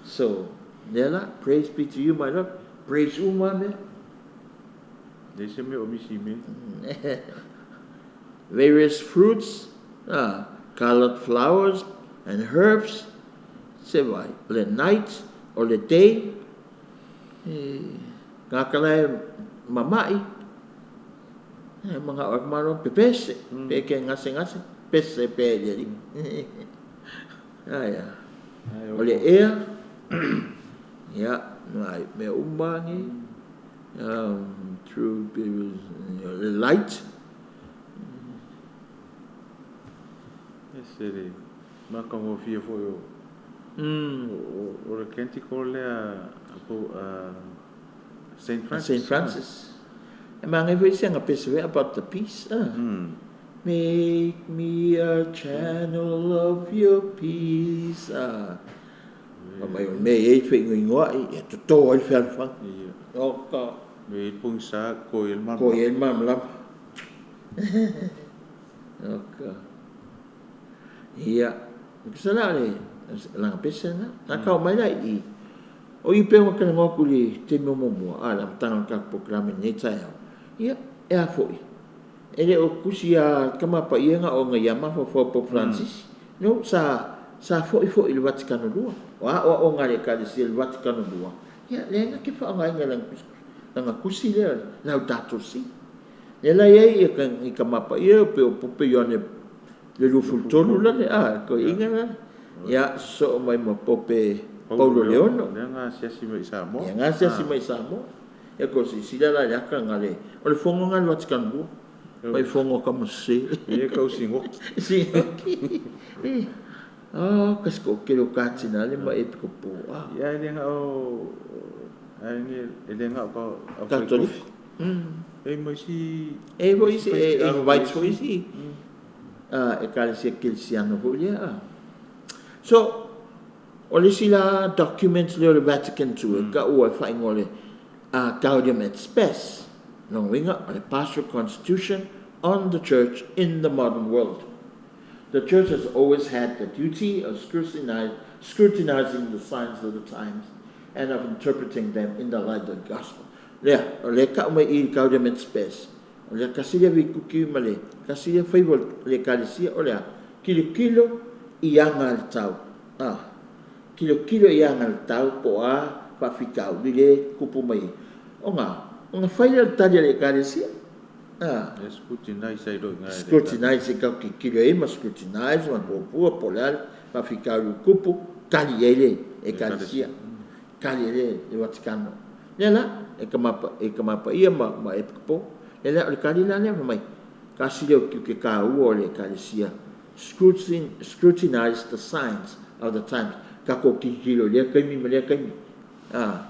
S2: So, nela, praise be to you, my Lord. Praise uma me. Various fruits, colored flowers and herbs. Se vai, le night or le day. Ngā kalae mamai. Mga oak maro pepese, peke ngase ngase, pese pe jeri. Aya. O le ea, ia, nai, me umangi, through the light.
S1: E se makangofia foi o o le canticle lea Saint Francis.
S2: Saint Francis. E maangai foi se agapese about the peace. Make me a channel of your peace. Mai o me e whaingoingoa i toto ai whealwhang. O ka.
S1: Me i pungsa ko i el mamla.
S2: Ko i el mamla. O ka. Ia. Kusala le langa pese na. Nā kao mai lai i. O i penga kana ngoku li te mea momua. A la matanga ka programe nei tai au. Ia, e a foi. E le o kusi a kamapa ia ngā o ngā iama fo Pope Francis. No, sa foi foi le Vatikano lua. O a o ngā le kalesi le Vatikano lua. Ia, le nga ke wha ngā inga langa kusi lea, Laudato Si. Le lai ai i kamapa ia pe o Pope Ioane le 23 la le a, ko inga la. Ia, so mai ma Pope Paulo Leono.
S1: Le ngā siasi mai Samoa.
S2: Ia ngā siasi mai Samoa. Ia ko si sila la iaka ngā le. O le fongo ngā le Vatikano lua. Mai fongo ka mase.
S1: Ia kau singoki.
S2: Singoki. Ah, kasi ko kelo katina le ma epikopo. Ah.
S1: Ia e le ngao ai ni e le ngao ka
S2: Katoliko.
S1: E mo isi
S2: E foi isi e invite foi isi. Ah, e kalesia kelisiano foi lea. Ah. So o le isi la document lea o le Vatican II e taua e faaigoa o le Gaudium et Spes, lona uiga o le Pastoral Constitution on the Church in the Modern World. The Church has always had the duty of scrutinizing the signs of the times and of interpreting them in the light of the gospel. Lea, o lea e tau mai i i le Gaudium et Spes, o le tasi lea vikuki ma le tasi lea faiva o le Ekalesia, o le a? Tilotilo i aga a le tau. A. Tilotilo i aga a le tau po o a faafitauli lea e tupu mai ai. Ona, ona fai lea o le tali a le Ekalesia. A.
S1: E scrutinize ai loa i ina i le.
S2: Scrutinize e tau tilotilo i ai ma scrutinize ma puapua po o le a le faafitauli ua tupu, tali i ai le Ekalesia. Tali ai le, le Vatikano. Lea la, e ka mapa, e ka mapaia ma, ma epikopo. Lea la, o le tali la lea fai mai, tasi lea o tiute taua o le Ekalesia, scrutinize the signs of the times, tatou tilotilo i lea taimi ma lea taimi. A,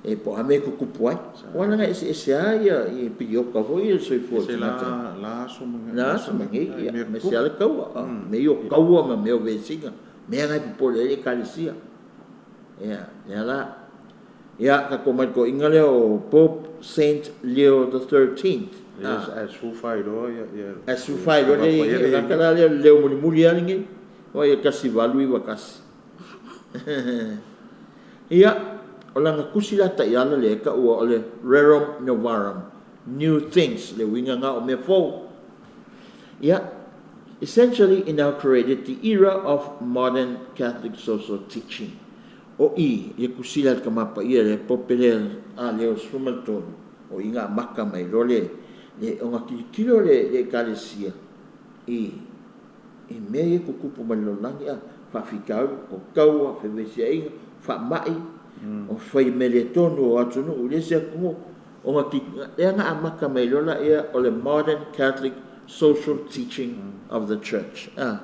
S2: e po o a mea e tutupu ai. Aua leaga e eseese lava ia, ia piliota foi ia le soifua o le tagata.
S1: Ese la, la aso ma,
S2: la aso ma nei, ia, aemaise lava le taua. A, mea ia o taua ma mea o vesiga, mea na e popole ai le Ekalesia. Ia, lea la. Ia, tatou mai le toeaina lea o Pope Saint Leo the Thirteenth.
S1: Ia, ae sufa ai loa ia, ia.
S2: Ae sufa ai loa le, ia, ia, le la lea o le leo mulimuli lava lenei. Ua ia 1891. Ia, o lana tusi la taiala lea e taua o le Rerum Novarum, New Things, le uiga na o mea fou. Ia, essentially inaugurated the era of modern Catholic social teaching. O i, ia tusi la le Tama Paia le Pope lea a Leo 13, o i na amata mai loa le, le ona tilotilo le, le Ekalesia i, i mea ia tutupu mai le lalolagi a, faafitauli, o taua, fevesiaiga, faamai, o fai mea le tonu o atunuu i le isi atunuu, ona ti, lea na amata mai loa laia o le modern Catholic social teaching of the Church. A.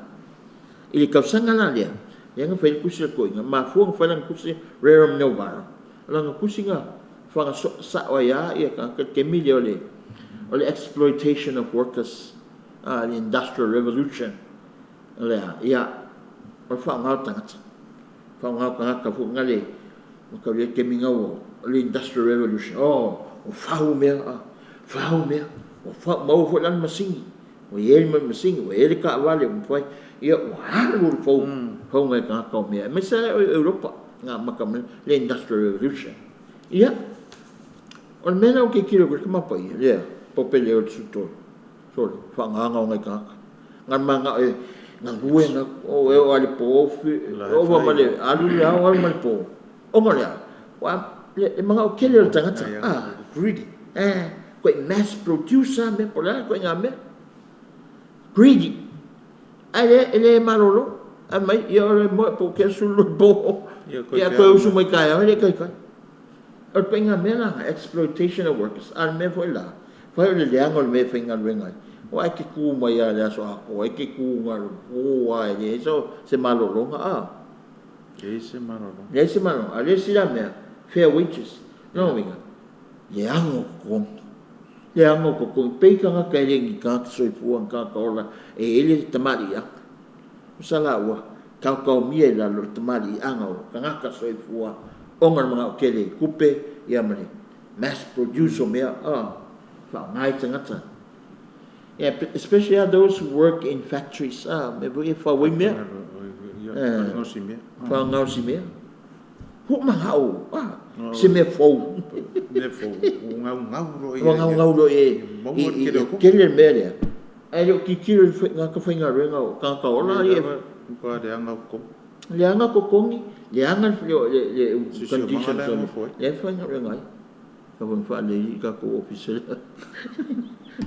S2: I le tausaga la lea, lea na fai ai le tusi a le toeaina, mafua ona fai lana tusi Rerum Novarum. O lana tusi na faga sao ai lava ia tagata i le taimi lea o le, o le exploitation of workers, a, le industrial revolution. O le a? Ia, o le faaaoga o tagata. Faaaoga o tagata foi na le, mataulia le taimi na ua, o le industrial revolution, oh, ua fau mea, a, fau mea, ua fau, maua foi la le masini. Ua i ai le masini, ua i ai le taavale ua mafai, ia ua alu le fou, fauga i tagata o mea, aemaise lava o Europa na amata mai le Industrial Revolution. Ia, o le mea lea ou te tilotilo atu ai le Tama Paia, lea, Pope Leo XIII, sole, faagaga o nai tagata. Na manao e galue, na, o e oo lava i le po, ova ma le alu le ao alu ma le po. Ona o le a? Ua le manao tele o le tagata, a,
S1: Greedy.
S2: Eh, koe mass produce a mea po o le a le ituaiga mea. Greedy. Ae le, e le malolo. Ae mai, ia o le moe po o ke sulu le po. Ia koe usu mai taeao e le taitai. O le ituaiga mea la, exploitation of workers. A o le mea foi la, fai o le leaga o le mea e faigaluega ai. Aua e te tu mai lava i le aso atoa, e te tu na o le po lava e leai se malologa a.
S1: Leai se malologa.
S2: Leai se malologa. A o le isi la mea, fair wages. Lona uiga, leaga o totogi. Leaga o totogi. Pei tagata e le ni tagata soifua, ni tagata ola, e i ai le tamaliiaga. Tusa la ua taotaomia i lalo le tamaliiaga o tagata soifua ona o le manao tele i tupe ia ma le mass produce o mea a faaaoga ai tagata. Yeah, especially those who work in factories, a mea foi e fau ai mea.
S1: Faagaosi mea.
S2: Faagaosi mea. Ua manao, a, se mea fou.
S1: Mea fou, ua gaugau loa ia.
S2: Ua gaugau loa ia.
S1: Maua le tele o tupe.
S2: Tele le mea lea. Ae le o tilotilo i tagata faigaluega o tagata ola ia.
S1: Matua leaga o totogi.
S2: Leaga totogi, leaga le conditions o le faigaluega ai. Kau ina faalelei i tatou ofisa lea.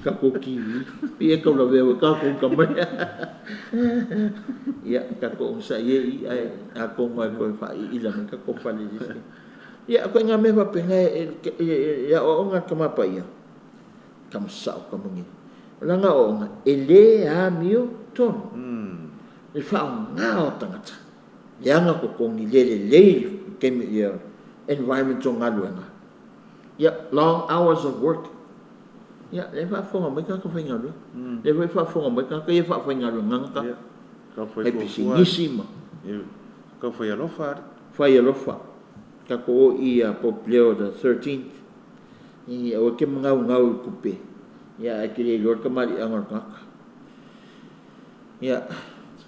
S2: Tatou TV. Pei e taulavea ua tatou ka mai. Ia, tatou onosai e i, ae atonu lava e toe faaiila mai tatou faalelei. Ia, o ituaiga mea faapena e aoaoga a le Tama Paia, tama sao tama nei. O lana aoaoga, e le amiotonu. Le faaaoga o tagata, leaga totogi, le lelei taimi ia environment o galuega. Ia, long hours of work. Ia, lea e faafofoga mai tagata faigaluega. Lea foi e faafofoga mai tagata ia e faafaigaluegaga tagata.
S1: Tau
S2: Fai pisinisi ma
S1: fai alofa ari.
S2: Fai alofa. Tatou o i ia Pope Leo the 13th. I aua e te magaugau i tupe. Ia ae te le iloa le tamaliiaga o le tagata. Ia,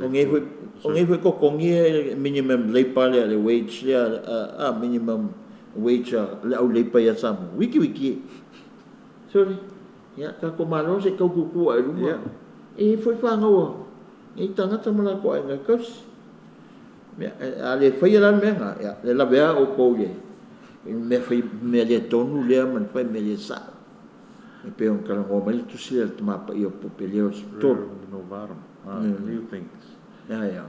S2: o nei foi, o nei foi totogi e minimum labour lea, le wage lea, a minimum wage a le au labour ia Samoa. Wiki wiki e. Sorry. Ia, tatou malo se i tau tutu ae i luga. E i ai foi fanau a nei tagata ma latou aiga e tausi. Mea, a le faia la le mea lena, ia, le lavea outou i le mea fai mea le tonu lea ma le fai mea le sao. E pei ona talanoa mai le tusi lea a le Tama Paia o Pope Leo XIII.
S1: Rerum Novarum. New things.
S2: Ia, ia.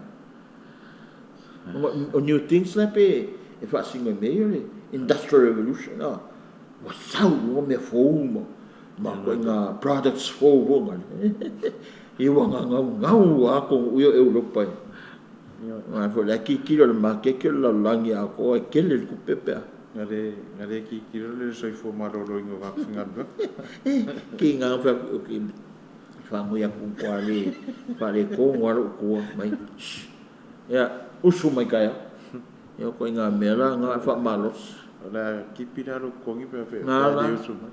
S2: O new things la pe e faasino i mea ia o le Industrial Revolution, a. Ua sau i luga mea fou ma ituaiga products fou foi na. Ia ua gaugau lava atunuu ia o Europa i. Aua foi o la e tilotilo i le maketi o le lalolagi atoa e tele le tupe pe a.
S1: Na le tilotilo le soifua maloloina o tagata faigaluega.
S2: Tiga na fai atu, ok, faanoi atu ua le faaletonu lava lou tua mai. Ia, usu mai taeao. Ia o ituaiga mea la na e faamalosi.
S1: O le a kipi la lou totogi pe a
S2: Na la.
S1: le usu mai.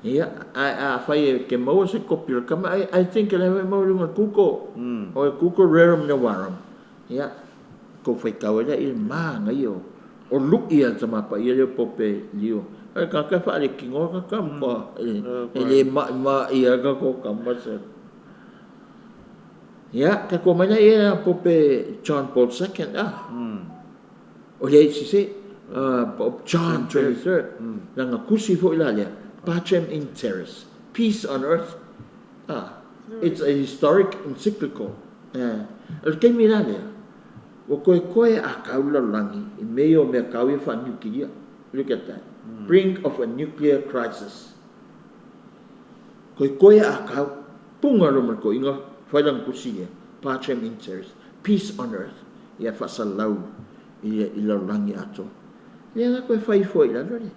S2: Ia, ae afai e te maua se kopi o le kama, I think o la e maua i luga o le Google. O le Google Rerum Novarum. Ia, tou faitau ai lea i le manaia o lui a le Tama Paia lea o Pope Leo. O le tagata e faaletinoa tagata ma e le maimai lava tatou tama sa. Ia, tatou omai lea ia Pope John Paul II, ah. O le sese, Pope John 23rd. Lana tusi foi la lea, Pacem in Terris, Peace on Earth. Ah, it's a historic encyclical. O le taimi la lea, ua koekoe a kau le lalolagi i mea ia o mea kau ia faaniukilia. Look at that. Brink of a nuclear crisis. Koekoe a kau, puga loa ma le toeaina, fai lana tusi lea, Pacem in Terris, Peace on Earth, ia faasalau i le lalolagi atoa. Lea la toe fai ifo ai i lalo le.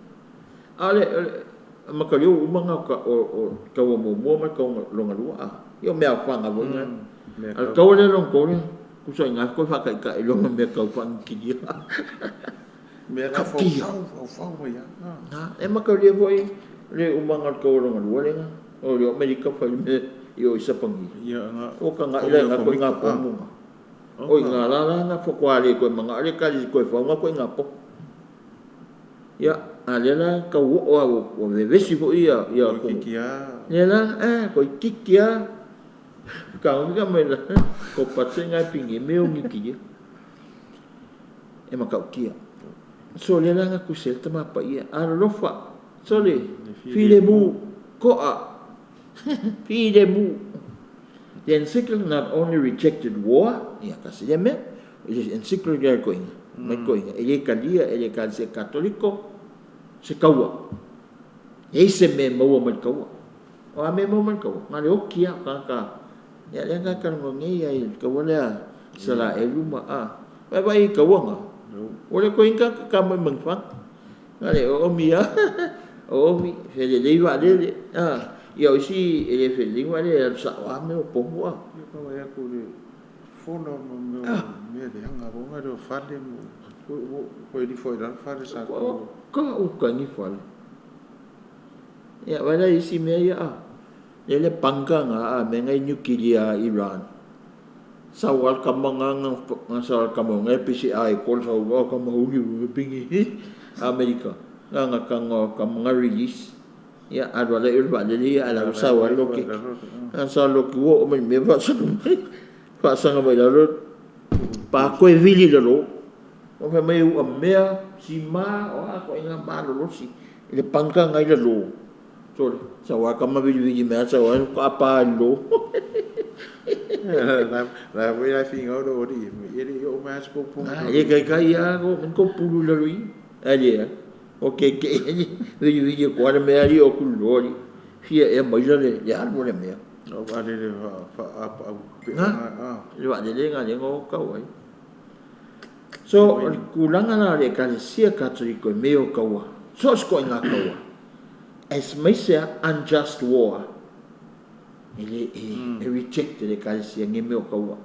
S2: A o le, makalio ua uma na o taua muamua ma le taua lona lua, a. Ia o mea aofaga foi na. A o le taua lea lona tolu, tusa i ina toe faataitai loa ma mea tau faaniukilia.
S1: Mea la
S2: Kapia.
S1: faufau mai lava.
S2: Na, e mataulia foi le umaga o le taua lona lua lea. O le Amerika fai le mea i o i Sapani.
S1: Ia na.
S2: O ka ila na ko nga pomu nga. O i ngā la la na faatoa le toe manao le ekalesia toe fau nga koe ngā pomu. Ia, a lea la tau oo a ua vevesi foi ia ia
S1: Koi kiki a.
S2: Lea la, koi kiki a. Ka umi ka mai la, ko pate ngai pingi me o niukilia. E matautia. So lea la na tusi ai le Tama Paia, alolofa, sole, filemu, ko'a, filemu. The encyclical not only rejected war, ia tasi lea mea, le encyclical lea a le toeaina, mai le toeaina, e le talia e le Ekalesia Katoliko se taua. E leai se mea e maua mai le taua. O a mea e maua mai le taua? Na o le oti lava o tagata. Ia lea na talanoa nei ai i le taua lea a Isaraelu ma a. Vaai i taua na, ua le toe i ai ni tagata tamoe ma ni fana. Na o le oomi lava, oomi, felelei vaalele. Ia o isi e le felelei ni vaalele e alu sao lava mea o pomu a.
S1: Ia ka vaai atu i le fola ma mea mea leaga foi na lea o fale ma ua ifo ai i lalo fale sa
S2: tu. Ka uka ni fale. Ia vaai la i isi mea ia a. Lea le bunker na a mea na i niukilia a Iran. Sau lava le tama na na sau lava le tama na e pisi ai ko sau o ka mauli o pingi Amerika. Na na tago tama na release. Ia alu ala i o le vaalele ia ae lalo sau lava le loketi. Na sau le loki ua oo mai i le mea faasaga mai. Faasaga mai lalo pa toe vili i lalo. Ua fai mai ua mea sima o a ituaiga malolosi i le bunker na i lalo. Sole, sau lava tama vilivili mai lava sau lava faatoa pa i lalo.
S1: La foi la finau le alii e le i oo mai lava se tou pulu.
S2: E le taitai lava ona oo mai ni tou pulu i lalo i i. Ae leai. O keke'i vilivili atu lava le mea alii o atu i lalo alii. Fia ea maila le alu o le mea.
S1: O vaalele faapaau
S2: Na, le vaalele ga le o kau ai. So, o le tulaga la o le Ekalesia Katoliko i mea o kaua, so o se ituaiga kaua, aemaise lava unjust war, e le e reject e le Ekalesia nei mea o kaua.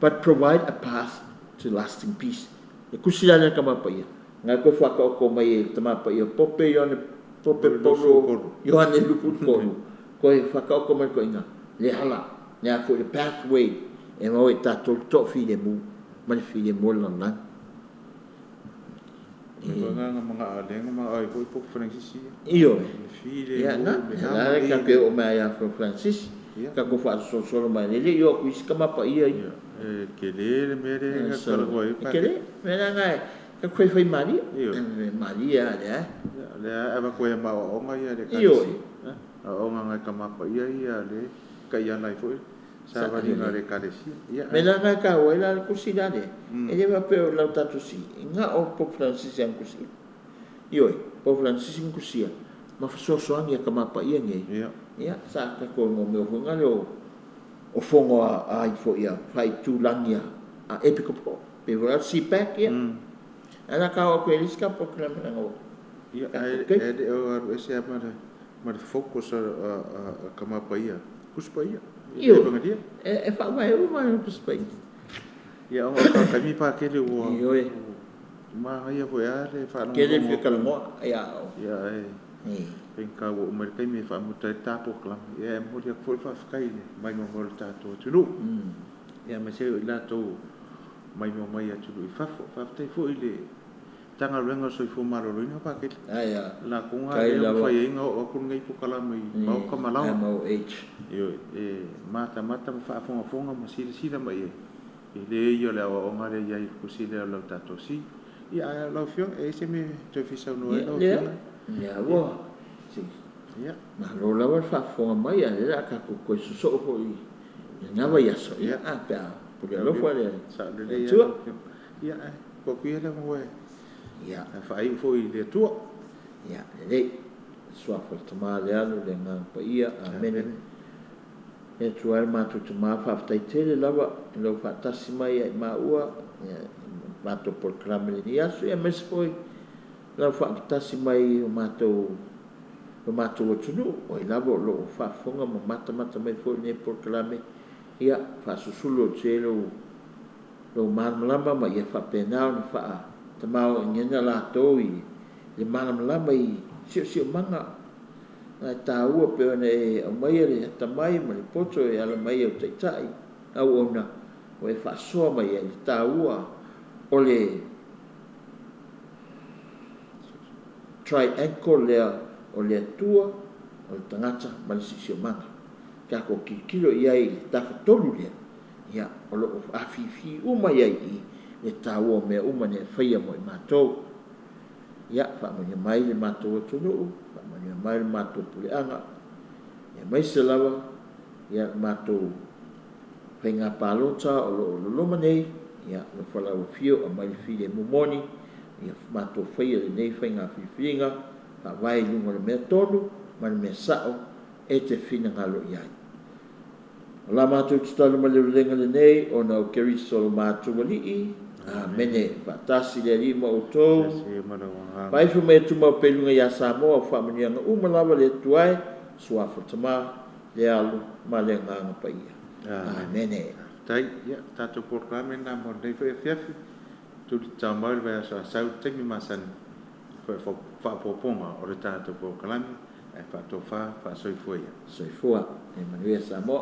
S2: But provide a path to lasting peace. Le tusi la lea a le Tama Paia, na e toe faataoto mai e le Tama Paia Pope Ioane Pope Paulo Ioane 23, toe faataoto mai le toaiga, le ala, le a foi le pathway e maua ai e tatou le toafilemu ma le filemu o le lalolagi. Ioe. Ia, na, la e tatou te oo mai ia Pope Francis, tatou faasolosolo mai, e le i oo atu i isi tama paia ia.
S1: E tele le mea lea e talanoa ai.
S2: E tele, mea leaga e tatou faifai malie. Malie lava lea.
S1: Lea e avatu ai ma aoaoga ia le Ekalesia. Aoaoga a nai tama paia ia le taiala ai foi savaliga a le Ekalesia.
S2: Mea leaga e taua ai la le tusi la lea, e le faapea o Laudato Si, na o Pope Francis e ana tusia. Ioe, Pope Francis na tusia ma fesoasoani a tama paia nei. Ia, sa tatou igoa mea foi na lea o fono a ai foi a faaitulagi a Epikopo, pe foi la CPAC ia. Ae la ta oo atu i le isi polokalame leaga ua
S1: Ia, ae le o alu ese lava ma le focus a tama paia, Tusi Paia,
S2: Ioe, e faavae uma lava i le Tusi Paia.
S1: Ia, ona o taimi Pakele ua
S2: Ioe.
S1: manaia foi lava le
S2: faalogologo. Tele le fia talanoa.
S1: Ia, ae faigata ua oo mai le taimi e faamuta ai le ta polokalame. Ia, e momoli atu foi le faafetai i le maimoa mai o le tatou atunuu. Ia, aemaise o i latou maimoa mai i atunuu i fafo. Faafetai foi i le Matagaluega o le Soifua Maloloina Pakele. Latou na lea ua mafai ai ona oo atu lenei polokalame i maota ma laoa. Ioe, e matamata ma faafogafoga ma silasila mai i ai, e le ia o le aoaoga lea e i ai i le tusi lea o le Laudato Si. Ia, ae lau Afioga, e i ai se mea e toe fia saunoa ai lau Afioga?
S2: Ia, ua malo lava le faafofoga mai, a o lea o le a tatou toe sosoo foi i lena vaiaso, ia, pe a pule alofa le Atua.
S1: Ia, ae tuu atu ia le avanoa e faaiu foi i le Atua.
S2: Ia, lelei. I le Suafa o le Tama, le Alo, le Agaga Paia. Amene. Le Atua e le matou Tama, faafetai tele lava i lou faatasi mai ia i maua, i matou polokalame i lenei aso, ia aemaise foi lau faatasi mai i o matou lo matou atunuu, o ai lava o lo o faafofoga ma matamata mai foi i lenei polokalame, ia faasusulu atu ai lou lou malamalama ma ia faapena ona faatamaoaigaina latou i le malamalama i siosiomaga na e taua pei ona e aumaia le atamai ma le poto e ala mai i au taitai auauna ua e faasoa mai ai le taua o le triangle lea o le Atua, o le tagata ma le siosiomaga. Tatou tilotilo i ai i le tafatolu lea, ia, o lo o afifi uma i ai i i le taua o mea uma nei e faia mo i matou. Ia, faamanuia mai le matou atunuu, faamanuia mai le matou puleaga, aemaise lava ia le matou faiga palota o lo o loloma nei, ia, alofa lau afio, aumai le filemu moni, ia matou faia lenei faiga filifiliga, faavae i luga o le mea tonu ma le mea sao e te finagalo i ai. O la matou tatalo ma le lelega lenei, ona o Keriso lo matou Alii. Amene. Faatasi le Alii ma outou. Faaifo mai e tumau pea i luga ia Samoa o faamanuiaga uma lava le Atua e, Suafa Tama, le Alo ma le Agaga Paia. Amene.
S1: Faafetai. Ia, tatou polokalame lena mo lenei foi afiafi. Tuli tatao mai le vaiaso a sau i le taimi masani i le faaopoopoga o le tatou polokalame, ae faatofa, faasoifua ia.
S2: Soifua. Ia manuia Samoa.